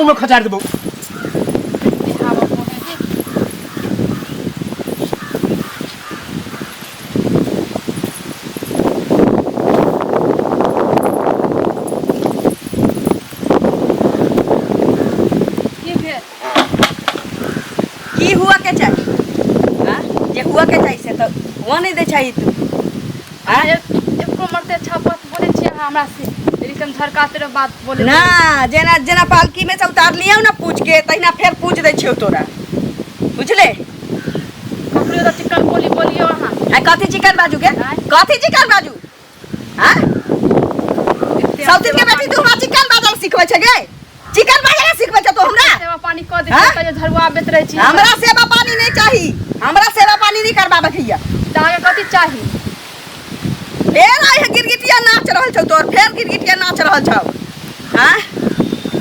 मुंह में खचार देबो। की भेल? की हुआ के चाही? हाँ? जे हुआ के चाही से तो हुआ नहीं दे चाही तू। हाँ? एको मरते अच्छा बात बोले छियै अहाँ हमरा से, लेकिन झरकाते रहो बात बोले। ना जेना जेना पालकी में से उतार लियौ ना पूछ के, तहिना फेर पूछ दै छियौ तोरा, बुझले? ककरो तऽ चिकन बोली बोलियौ अहाँ। आ कथी चिकन बाजू के? आँय? कथी चिकन बाजू? हाँ, सौतीन के बेटी, तू हमरा चिकन बाजल सिखबै छै गे? चिकन बाजल सिखबै छै तू हमरा? सेवा पानी कऽ दै हाँ? छियै तैयो झरुआ आबैत रहै छी। हमरा सेवा पानी नहीं चाही, हमरा सेवा पानी नहीं करबाबे के हिया। तऽ अहाँके कथी चाही? फेर आइ गिरगिटिया नाच रहल छौ तोर, फेर गिरगिटिया नाच रहल छौ। हाँ,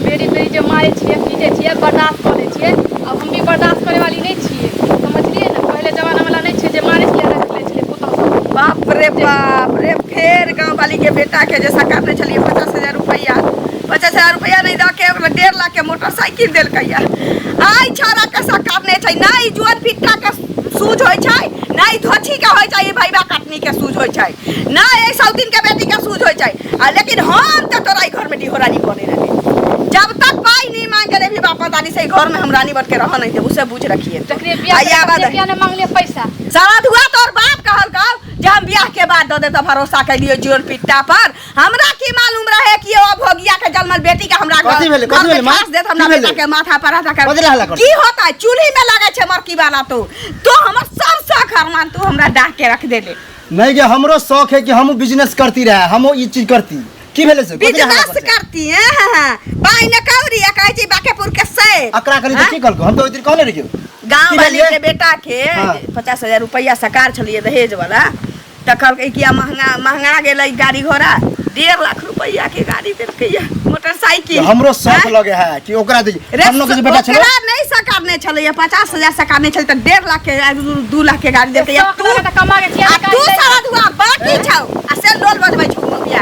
बेरी बेरी जे मारै छियै, पीटै छियै, बर्दाश्त कऽ लै छियै। आब हम भी बर्दाश्त करै वाली नहि छियै, समझलियै ने? पहिले जमाना वाला नहि छियै जे मारै छलियै रखि लै छलियै पुतहु सब। बाप रे बाप रे, फेर गाँव वाली के बेटा के जे सरकारने छलियै 50,000 रुपैआ, 50,000 रुपैआ नहीं दऽ के ओकरा 1.5 लाख के मोटरसाइकिल देलकैया। आइ छौड़ा के सरकारने छै नहि जुअन फिट्टा के सूझ होइ छै, नहि धोछी के होइ छै, ई भैबा कटनी के सूझ होइ छै, नहि एहि सौतीन के बेटी के सूझ होइ छै। आ लेकिन हम तऽ तोरा ई घर में डिहो रानी बने रहे, जब तक पाई नहीं मांग के देबी बापा दानी से, ई घर में हम रानी बन के रह नहीं देब, उसे बुझ रखिए। जखने बियाह आ याद करे किया नहि मांगलियै पैसा? सारा धुआ तोर बाप कहल कहो जे हम बियाह के बाद दऽ देब, तऽ भरोसा कैलियो जोर पिट्टा पर। हमरा की मालूम रहे कि ओ भोगिया के जन्मल बेटी के हमरा घर कथी भेलै? घर कथी में भेलै, माँ? ठास देत हमरा की भेलै? बेटा के माथा पर हटा कर। कथी ला हल्ला करै? की होता है? चूल्ही में लगे छै मरकी वाला। तू तो हमर सब शौक हरमान तू हमरा डाह के रख देले। नहीं जे हमरो शौक है कि हमहूँ बिजनेस करती रहे, हमहूँ ई चीज करती। की भेलै से? कथी ला हल्ला बिजनेस करै छै? करती हैं? हाँ, हाँ। पाई न कौड़ी आ कहै छी बाकेपुर के से अकरा करी तऽ हाँ? की कहलको? हम तऽ ओहि दिन कहने रहियौ। गाँव की वाली भेलियै? के बेटा के हाँ। 50,000 रुपैआ सकार छलियै दहेज वाला, तऽ कहलकै कि महंगा महंगा गेलै गाड़ी घोड़ा, 1.5 लाख रुपैआ के गाड़ी देलकै मोटरसाइकिल। हमरो शौक आँय? लगे है कि ओकरा दी। रे, हम लोग के जे बेटा छलै ओकरा नहीं सरकार ने छलै, 50,000 सरकार ने छलै तऽ 1.5 लाख के 2 लाख के गाड़ी देलकै। शौक तू लगे तऽ कमा के छियै। आ तू सारा दुआ बाकी छौ आ से लोल बजबै छौ ममिया।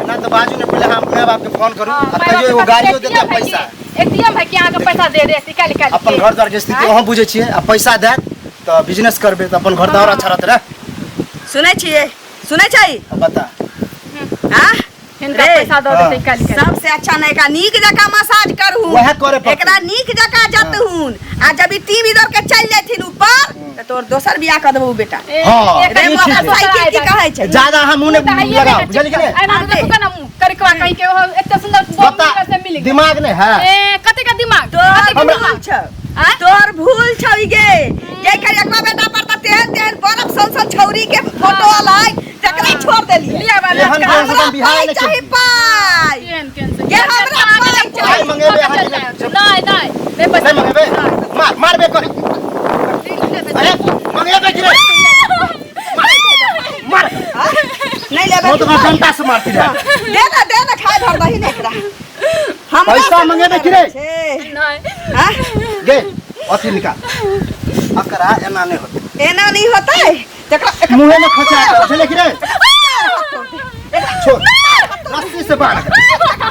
ना तऽ बाजू ने, पहिले हम my बाप के फोन करू आ कहियो एगो गाड़ियो देतै पैसा। एटीएम है कि अहाँके पैसा दे दे निकालि निकालि अपन के? घर द्वार के स्थिति आँय? अहाँ बुझै छियै। आ पैसा देत तऽ बिजनेस करबै तऽ अपन घर तऽ आओर अच्छा रहतै रे। सुनै छियै? सुनै छै? अब बता। हाँ, हिनका रे, पैसा दऽ हाँ। देतै निकालि निकालि। सबसे अच्छा ने एकरा नीक जकाँ मसाज करहून, वएह करे पड़तै। एकरा नीक जकाँ जतहून, आ जब ई टीवी इधर के चलि जाथिन ऊपर तऽ तोर दोसर बियाह कऽ देबौ बेटा। ए, हाँ, एक रे ई ठीक है। मोटरसाइकिल की कहै छै? ज्यादा अहाँ मुँह तऽ नहि आइए लगाउ, बेटा, बुझलियै कि नहि? एना तऽ देखू केना मुँह करिकवा कहीं के ओहो एते सुंदर बम बता मिलल से मिल गेल। दिमाग नहि है। ए, कते के दिमाग? तोहर कते के भूल दिमाग? छौ। आँय? तोहर भूल छौ ई गे, गे करियकवा बेटा पर तऽ तेहन तेहन बरफ सन सन छौरी के फोटो अलै, तकरा छोड़ देलियै। लिअ बाबा, एहन आजकल कम से हमरा कम बिहार पाइ नहि चाही, चलतै। पाइ। केहन केहन से गे हमरा पाइ चाही। पाइ मंगेबै अहाँ के? नहि नहि नहि, पैसा नहि मंगेबै? मार मारबे करी। अरे मंगेबै कि नहि? मार। नहीं लेबै? वो तो डंडा से मारती रहे। दे ना, दे ना, खाए भर दही ने एकरा। हमरा पैसा से मंगेबै कि नहि? छै। नहि। हाँ? गे अथी निकाल, अकरा एना नहि होतै। एना नहीं होतै तकरा मुँहे में खचा के बुझले कि नहि? छोड़, रस्सी से बांध।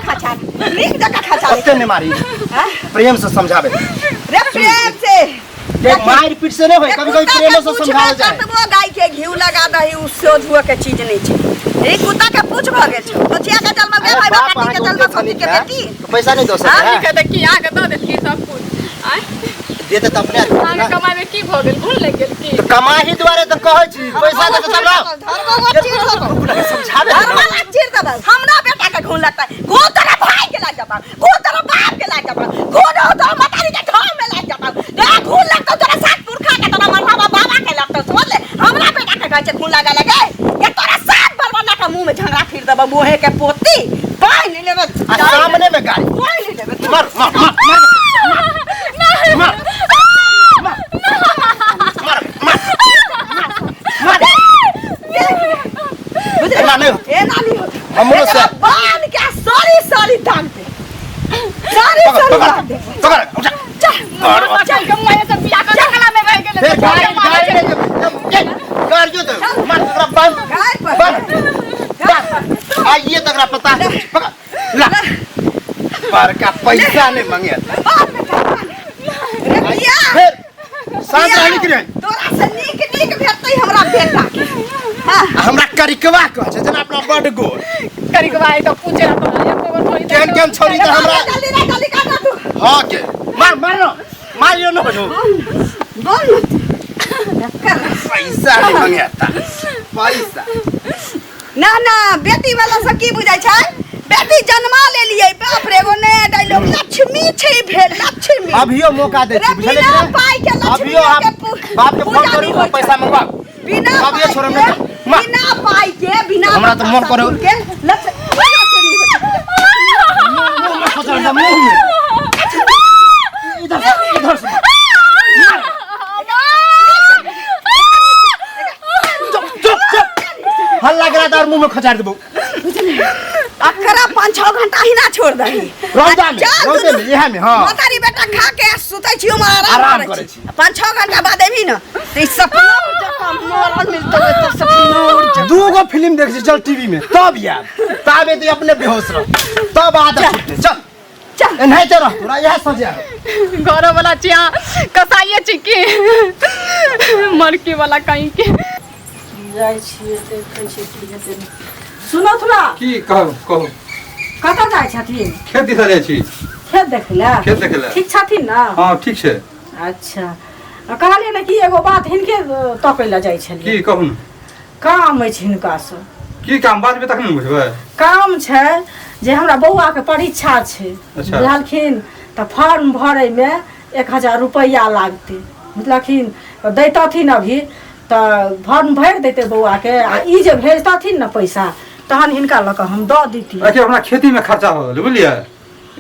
खचा, नीक जकाँ खचा। ओते नहि मारी। हाँ? प्रेम से समझाबे। रे प्रेम से देख, मार पीट से नहीं होय, कभी कभी प्रेम से समझावल जाए। कतबो गाय के घी लगा दही, उ सोझ हुए के चीज नहीं छै। ई कुत्ता के पूछ भ गेल छै, कोचिया के जन्मल गे अरे भाई बाप बाप के अहाँके जन्मल ओते सती के धनिक है, बेटी। तो पैसा नहीं दो हाँ? सके है? कहते कि अहाँके दऽ देतियै सब कुछ आँय? देते तऽ अपने आदमी अहाँके ना। कमाइमे की भऽ गेल, घून लागि गेल की? तो कमाही दुआरे तऽ कहै छी पैसा देते तब ना। धर्मवा चीर देबौ। समझाबे ना। धर्मवा चीर देबौ। हमरा बेटा के घून लगतै, घून तोरा भाई के लागि जेतौ, घून तोरा बाप के लागि जेतौ, घून तोरा मतारी के ठाम में लागि जेतौ। तोरा घून लगतौ तोरा सात पुरखा के, तोरा मरहा बाबा के लगतौ, समझ ले। हमरा बेटा के कहै छै घून लगा लगे ये, तोरा सात बरबना के मुंह में झंगड़ा फिर देबौ। मोहे के पोती, पानि नहीं लेबै। आ सामने में गाड़ी पानि नहीं लेबै। मार मार मार मार मार मार मार मार। बुझले? एना नहि होतै। एना नहीं होतै। हमरो से एकरा बांध के सॉरी सॉरी दान दे, सॉरी पकड़ सॉरी पकड़ दान दे। पकड़, उठा। चल चल के मुँह से बियाह कऽ जंगला में रहि गेलै। फेर गाड़ी गाड़ी नहि देबै, गाड़ियो देबै। मार तकरा, बांध। गाय पर बांध बांध, आइए तकरा पता है। पकड़ ला। बड़का पैसा नहीं मांगे। बाप बेटा, रे बिया। फिर शांत रहनी कि नहीं? तोरा से नीक नीक भेटतै हमरा बेटा के। हाँ। आ हमरा करिकवा कह छै जेना अपना बड गोर। करिकवा है तो पूछे ना तोरा एको बेर थोड़ी। केहन केहन छौरी तऽ हमरा जल्दी रे, जल्दी काट तू। हाँ के मार मार न मारियो न बजो। बोल न कर। पैसा नहीं मांगे पैसा। ना ना, बेटी वाला सब की बुझाइ छै? बेटी जन्मा लेलियै, बाप रे, एगो नया डायलॉग, लक्ष्मी छै भेल लक्ष्मी। अभियो मौका दै रे छी, बुझलियै बिना कि नहि? पाइ के लक्ष्मी अभियो आप के बाप के फोन पूजा करू नहि होइ छै। पैसा मंगवाउ। बिना अभियो पाइ छोड़ब के, नहि। मार। बिना पाइ के, बिना हमरा तऽ मन करू। के लक्ष्मी मुँह में खोचल छै, मुँह में। इधर से, इधर से। मार। चुप चुप चुप, हल्ला करा तऽ और मुँह में खोचार देबौ। अकरा 5-6 घंटा ही ना छोड़ दही। रौदा में, चल रौदे दुनू। में, इएह में, हाँ। महतारी बेटा खा के सुतै छी, हम आराम आराम करै करै छी। छी। 5-6 घंटा बाद एबही न तऽ ई सपना जकाँ मरल मिलतौ, एतऽ सपना जकाँ। दूगो फिल्म देख छी चल टीवी में तब यार, ताबे तो अपने बेहोश रह, तब आदत छूटते। चल चल। एनाहिते रह, तोरा इएह सजा है। घर वाला छी अहाँ कसाइए छी की मरके वाला कहीं के। जाइ छियै, देखै छियै की हेतै। सुनथु ना। की कहू कहू। कतऽ जाइ छथिन? खेत दिशा जाइ छी। खेत देखै लए? खेत देखै लए। ठीक छथिन ना? हाँ ठीक छै। अच्छा, आ कहलियै ने कि एगो बात हिनके तकै लए जाइ छलियै। की कहू ने। काम अछि हिनकासँ। की काम? बाजबै तखन ने बुझबै। काम छै जे हमरा बौआके परीक्षा छै। अच्छा। बुझलखिन? तऽ फॉर्म भरैमे 1000 रुपैआ लागतै, बुझलखिन? तऽ दैतथिन अभी तऽ फॉर्म भरि दैतै बौआके, आ ई जे भेजतथिन ने पैसा तहन हिनका लऽ कऽ हम दऽ दैतियै। देखियौ अपना खेतीमे खर्चा भऽ गेलै, बुझलियै?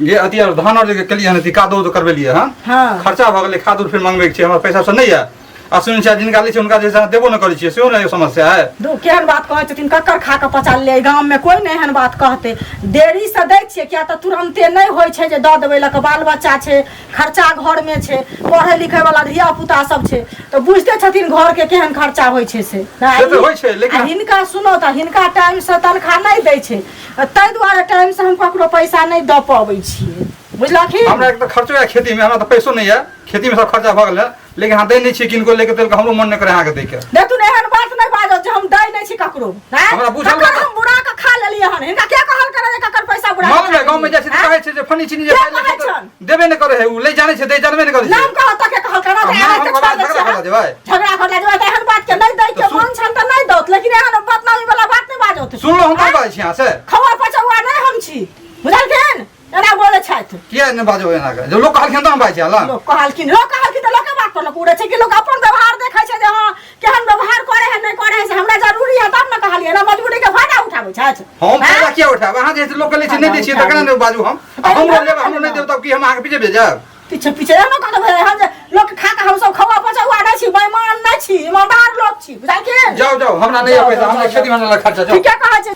जे अथी आर धान आर जे केलियै हन, अथी कादो उदो करबेलियै हन। हाँ। खर्चा भऽ गेलै, खाद उद फेर मंगबैके छै, हमरा पैसा सब नहि यऽ। आ सुनै छियै जिनका लै छै हुनका जे देबो नहि करै छियै, सेहो ने एगो समस्या है। दू केहन बात कहै छथिन? कक्कर खा कऽ पचा लेलियै। गाममे कोइ नहि एहन बात कहतै। देरीसँ दै छियै किया तऽ तुरन्ते नहि होइ छै जे दऽ देबै लऽ कऽ। बाल बच्चा छै, खर्चा घरमे छै, पढ़ै लिखै वाला धिया पुता सब छै, तऽ बुझिते छथिन घरके केहन खर्चा होइ छै से। से तऽ होइ छै, लेकिन आ हिनका सुनो तऽ हिनका टाइमसँ तनख्वाह नहि दै छै, ताहि दुआरे टाइमसँ हम ककरो पैसा नहि दऽ पबै छियै, बुझलखिन? हमरा एक तऽ खर्चो यऽ खेतीमे, हमरा तऽ पैसो नहि यऽ, खेतीमे सब खर्चा भऽ गेल है, लेकिन अहाँ दै नहि छियै किनको लेके तेलके, हमरो मन नहि करे अहाँके दैके। देखू ने, एहन बात नहि बाजत जे हम दै नहि छी ककरो। आँय? हमरा बुझल ककर बात। हम बुरा कऽ खा लेलियै हन? हिनका के कहल करे जे ककर पैसा बुरा कऽ मालूम खा है, गाँव में जाइ छै तऽ आँय? कहै छै जे फनी चिनी जे के पाइ लै कहै छै तऽ छन? देबे नहि करै है, उ लै जानै छै, दै जानबे नहि करै छै। नाम कहत तऽ के कहल करे? हम एना नाम के हम छोड़ दै झगड़ा छियै करा हम। देबै। झगड़ा करा देबै तऽ एहन बात के नहि दै के तऽ सुन- मन छन तऽ नहि दौत, लेकिन एहन बदनामी वाला बात नहि बाजत। सुनलो हम आँय? तऽ बाजै छी अहाँ से। खौआ पचौआ नहि हम छी, बुझलखिन? एना बोलै छथि। किया नहि बाजबै एना के? जब लोक कहलखिन तऽ हम बाजै छी अहाँ लग। लोक कहलखिन, लोक कहलखिन तऽ लोके बात पर लोक उड़ै छै कि लोक अपन व्यवहार देखै छै जे हँ केहन व्यवहार करे है नहि करे है, से हमरा जरूरी है तब ने कहलियै ना। मजबूरी के फायदा उठाबै छथि। हम आँय? फायदा किया उठायब? अहाँ जे लोक के लै छी नहि दै छियै तऽ केना नहि बाजू हम? आ हमरो लेब, हमरो नहि देब तब की हम अहाँके पीछे भेजब? पीछे पीछे एहनो कहबै हम जे लोक खा कऽ हमसब खौआ पचौआ नहि छी, बेईमान नहि छी, ईमानदार लोक छी, बुझलखिन? जाउ जाउ, हमरा नहि यऽ जाउ, पैसा, जाउ, हमरा जाउ। खेती में खर्चा, जाउ। ठीके कहै छै,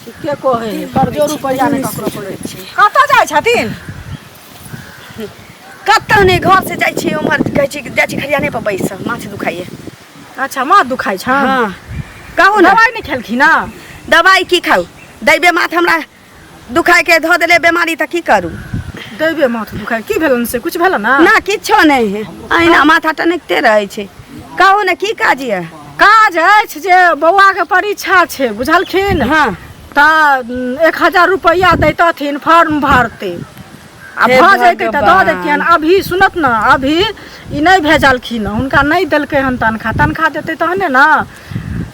ठीके कहै है, कर्जो रुपैआ नहि ककरो पड़ै छै। कतऽ जाइ छथिन? कतऽ नहि, घर से जाइ छी उम्हर, कहै छी जाइ छी खरियाने पर बैस, माथ दुखाइए। अच्छा, माथ दुखाइ छै? हाँ, कहू ने। दवाइ नहि खेलखिन हँ? दवाइ की खाउ, दैबे माथ हमरा दुखाइ के धऽ देले बेमारी, तऽ की करू? दैबे माथ दुखाइ की भेलन से? कुछ भेलन ना? ना, किछो नहि है, अहिना माथा टनकिते रहै छै। कहू ने की काज यऽ? काज अछि जे बौआके परीक्षा छै, बुझलखिन? हाँ। तऽ 1000 रुपैआ दैतथिन, फॉर्म भरतै आ हे भऽ जैतै तऽ दऽ भगवान। दैतियनि अभी। सुनत ने, अभी ई नहि भेजलखिन हँ, हुनका नहि देलकै हन तनखा। तनखा देतै तहने ने।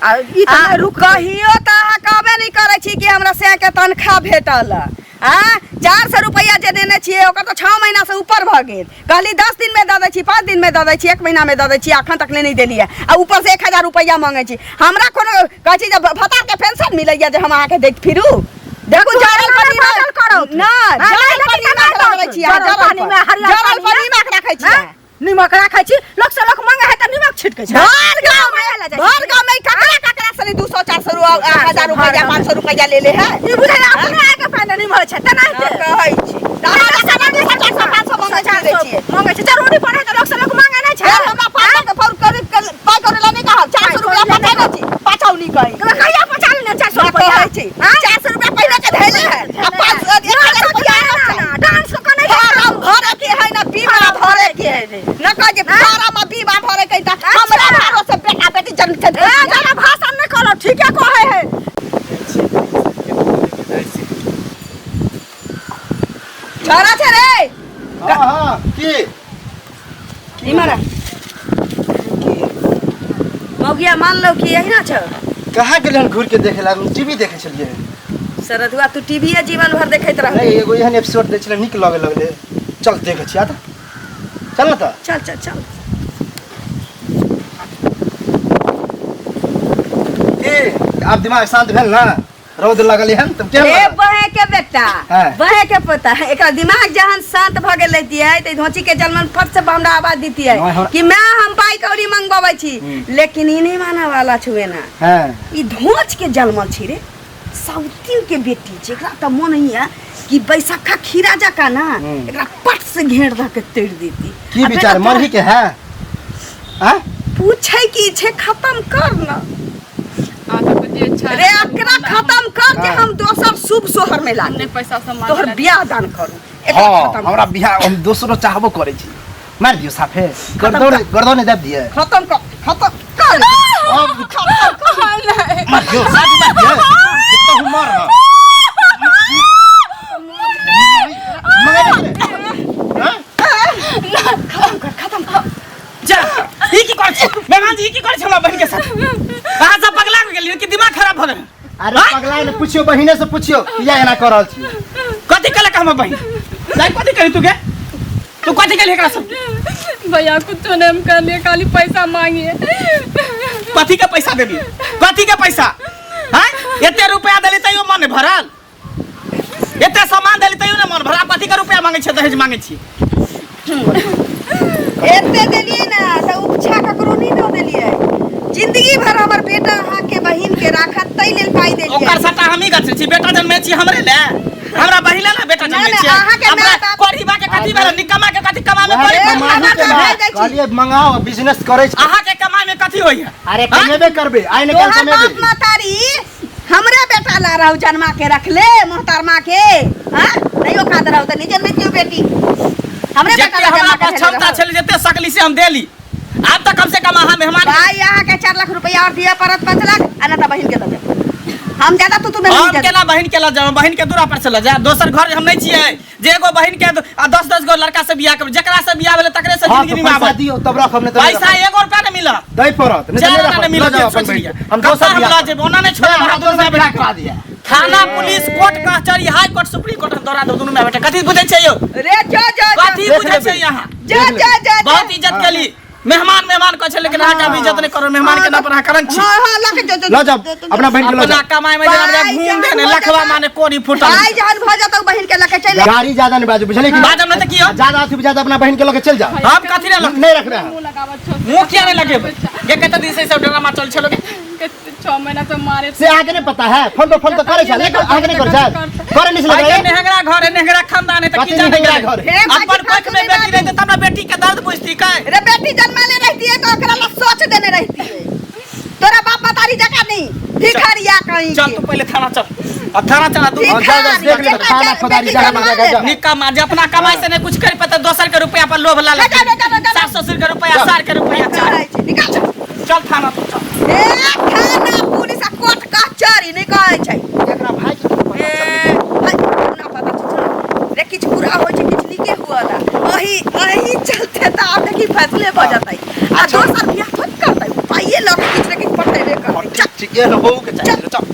आ ई तऽ आ नहि रुकतै। कहियो तऽ अहाँ कहबे नहि करै छी कि हमरा सएके तनख्वाह भेटल। आ 400 रुपैआ जे देने छियै ओकर तऽ 6 महीनासँ ऊपर भऽ गेल। कहली 10 दिनमे दऽ दै छी, 5 दिनमे दऽ दै छी, 1 महीनामे दऽ दै छी, अखन तक ले नहि देलियै। आ ऊपरसँ 1000 रुपैआ मांगै छी हमरा। कोनो कहै छी जे भतारके पेंशन मिलैया जे हम अहाँके दैत फिरू? देखू, जरल एना पर नहि बाजल करौथ। ना हाँ, जरल नहि पर तऽ निमक केना रखै छी अहाँ, जरल जरल पानीमे, पर हरियर जरल पर पानीमे। निमक रखै छी हाँ? अहाँ। निमक राखै छी, लोक से लोक मांगे है तऽ निमक छिटकै छै। भर गाँव मांगे में लए जाइ भर छै। गाँव में ककरा ककरा से 200 400 1000 रुपैआ 500 रुपैआ ले ले है। ई बुझै अपने आके फायदा नहीं होइ छै तेनाहिते कहै छी तऽ अहाँ जकाँ नहि 200 400 500 मांगै छी दै छियै। मांगे छै, जरूरी पड़े तऽ लोक से लोक मांगे नहि छै। फेर हमरा पाँच सौ के फोन करी पाइ करै लए नहि कहब। 400 रुपैआ पठेने छी, पठौनी कही। तोरा कहिया पचा लेने 400 ना रुपैआ? कहै छी 400 रुपैआ पहिने के धैले है आ 500 1000 रुपैआ ना, ना, ठीके कहै है। छोरा छै रे। हाँ हाँ की इमहर आ। मौगिया मान लो कि एहिना छौ। कहाँ गेलै हन घूर के देखे ला? टीवी देखे छलियै। सरदुआ तू टीवी जीवन भर देखैत रह। नहीं, एगो एहन एपिसोड दै छलै, नीक लगे लगलै, चल देखै छी। आ तऽ चल ने तऽ। चल चल चल। की आब दिमाग शांत भेल ने? रौद लगल हन तब केहन रे लागल? बहे के बेटा, हाँ। बहे के पोता, एकरा दिमाग जहन शांत भ गेल रहितियै त धोची के जलमन फट से हमरा आवाज दितियै नहीं, हमरा- कि मैं हम पाई कौड़ी मंगवाबै छी, लेकिन ई नहीं माने वाला छुए ना। हाँ। ई धोच के जलमल छी रे, साउतिन के बेटी छै। एकरा त मन होइया कि बैसखा खीरा जका ना एकरा पट से घेर ध के तोड़ देती। की आ बेटा विचार मरही के है? हाँ? पूछे की छै, खत्म कर ना। अहाँके जे इच्छा रे एकरा खत्म कर जे हम दोसर शुभ सोहर में लाग नहि पैसा सब मांगे तोहर ला। बियाह दान करू। एकरा हाँ खत्म हमरा बियाह हम दोसरो चाहबो करै छी। मार दियौ साफे, गर्दन गर्दन दाबि दिए। खत्म कर, खत्म कर। अब नहीं। मार दियौ, साफ मार दियौ। कितना हम मार रहा। मंगा दे रे। हाँ? खत्म कर, खत्म कर। जा, ई की करै छी मेहमान जी? ई की करै छी हमरा बहिन के साथ? अहाँ सब पगला गेलियै कि दिमाग खराब भऽ गेल? अरे पगला ने पूछियो, बहिने से पूछियो किया एना कर रहल छी। कथी कहलक हमर बहिन? दाइ कथी कहली तू गे? तू कथी कहली एकरा सब? भैया कुछ नहीं हम कहलिए, खाली पैसा मांगिए। कथी के पैसा देली? कथी के पैसा? हैं, एते रुपया देली तैयो मन नहि भरल, एते सामान देली तैयो ने मन भरल, आब कथी के रुपया मांगै छी, दहेज मांगै छी? एते देलियै ने तऽ उपछा ककरो नहि दऽ देलियै। जिंदगी भर हमर बेटा अहाँके बहिन के राखत ताहि लेल पाइ देलियै। ओकर सट्टा हमही गछने छी। बेटा जन्मे छी हमरे ले, हमरा बहिन ले ने बेटा ना, जन्मे ना, छी। अहाँके हमरा माय बाप- कोढ़ीबा के कथी भेल? निकम्मा के कथी कमामे वएह कोढ़ी अरे, कमाही खाना के तऽ बात। भए जाइ छी। कहलियै मंगाओ, बिजनेस करै छी। अहाँके कमाई में कथी होइया? अरे कमेबे करबे, आइ ने काल्हि तोहर बाप कमेबे। महतारी हमरे बेटा ला रहू जन्मा के रखले मोहतरमा के। हाँ नहीं औकात रहू तऽ नहीं जन्मे क्यों बेटी? हमरे बेटा जते ला हमरा जन्मा के पास धैले क्षमता रहू। छलै, जते सकली से हम देली। आब तऽ कम से कम अहाँ मेहमान भाई अहाँ के 4 लाख रुपया और दिए पड़त, 5 लाख, आ ना तऽ बहिन के दऽ देब हम। ज्यादा तू तू नहीं हम केना बहिन के लऽ जाब? बहिन के दूरा पर से लऽ जायब? दोसर घर हम नहीं छियै जे एगो बहिन के आ 10-10 गो लड़का से बियाह करब। जकरा से बियाह भेलै तकरे से हाँ, जिंदगी तो पैसा निभाबब। दियौ तब रखब, नहीं तऽ नहि पैसा रखब। एगो रुपया नहीं मिलत। दै पड़त, नहीं तऽ चार नहि आना रखब। नहीं मिलत। लऽ जाउ अपन सोच बहिन लिअ। के। हम दोसर कतऽ हम बियाह लऽ जेबै? ओना नहि छोड़ब नहि, अहाँ हम दुनू दोसर माय बियाह बेटा। करा दिअ। थाना पुलिस कोर्ट कचहरी हाई कोर्ट सुप्रीम कोर्ट हम दौड़ा दो दुनू माय बेटा। कथी बुझै छै यौ? रे जो जो जो। कथी देख बुझै लेबै। छै अहाँ? जो जो जो जो। बहुत इज्जत केली, मेहमान मेहमान कहै छै, लेकिन अहाँके अभी इज्जत नहि करो। मेहमान के नाम पर अहाँ करन छी। हाँ हाँ लऽ के जो जो। लऽ जाउ अपना बहिन के लऽ अपना जाउ। कमाई में जेना भाई घूम जहन देने भऽ लखवा जेतौ- माने कोरी फूटल। भाई जहन भऽ जेतौ बहिन के लऽ के चलि। गाड़ी ज्यादा नहीं बाजू, बुझलियै कि? बाजब नहि तऽ की हो? ज्यादा अथी ज्यादा अपना बहिन के लऽ के चलि जाउ। हम कथी ले लऽ नहि रखबै अहाँ। मुँह लगाबऽ छौ। मुँह किया नहि लगेबै? गे कते दिन से ई सब ड्रामा चल छलो गे? 6 महीना से मारे। से अहाँके नहीं पता है? फोन पर फोन तो करै छै, लेकिन अहाँके नहीं करै छै, करै नहीं भाई के छलै। नेहंगरा घर है, नेहंगरा खानदान है, तऽ की कथी जाने नेहंगरा गेलै? घर है? हे भाई, अपन कोख में बेटी रहतै तऽ हमरा बेटी के दर्द बुझती कै? रे बेटी जन्माले रहती तो ओकरा ला सोच देने रहती। तोरा बाप मतारी जका नहीं भिखारिया कहीं चल के। तू पहिले थाना चल, आ थाना चला तू। हाँ, जा, जा, देख लेबै, भिखारी, थाना फौजदारी, बेटी जा, जन्मा जा, जा, जा। ले। निकम्मा जे अपना कमाई से नहीं कुछ कर पेते, दोसर के रुपया पर लोभ ला जा, जा, जा, जा, जा। सास ससुर के रुपया, सार के रुपया चाही। कहै छै, निकाल। चल थाना तू चल। ए थाना पुलिस आ कोर्ट कचहरी नहीं कहै छै। एकरा भाई के पता ए, चललै। भाई, ना पता छै, छोड़। रे किछु बुरा होइ छै किछु नीके हुआ ला। अही अही चलते तऽ आब देखी फैसले भऽ जेतै आ दोसर बियाह थोड़ी करतै, पाइए लऽ के किछु ने किछु पटेबे करतै। ठीक ठीक, एहन होऊ के चाही। चल।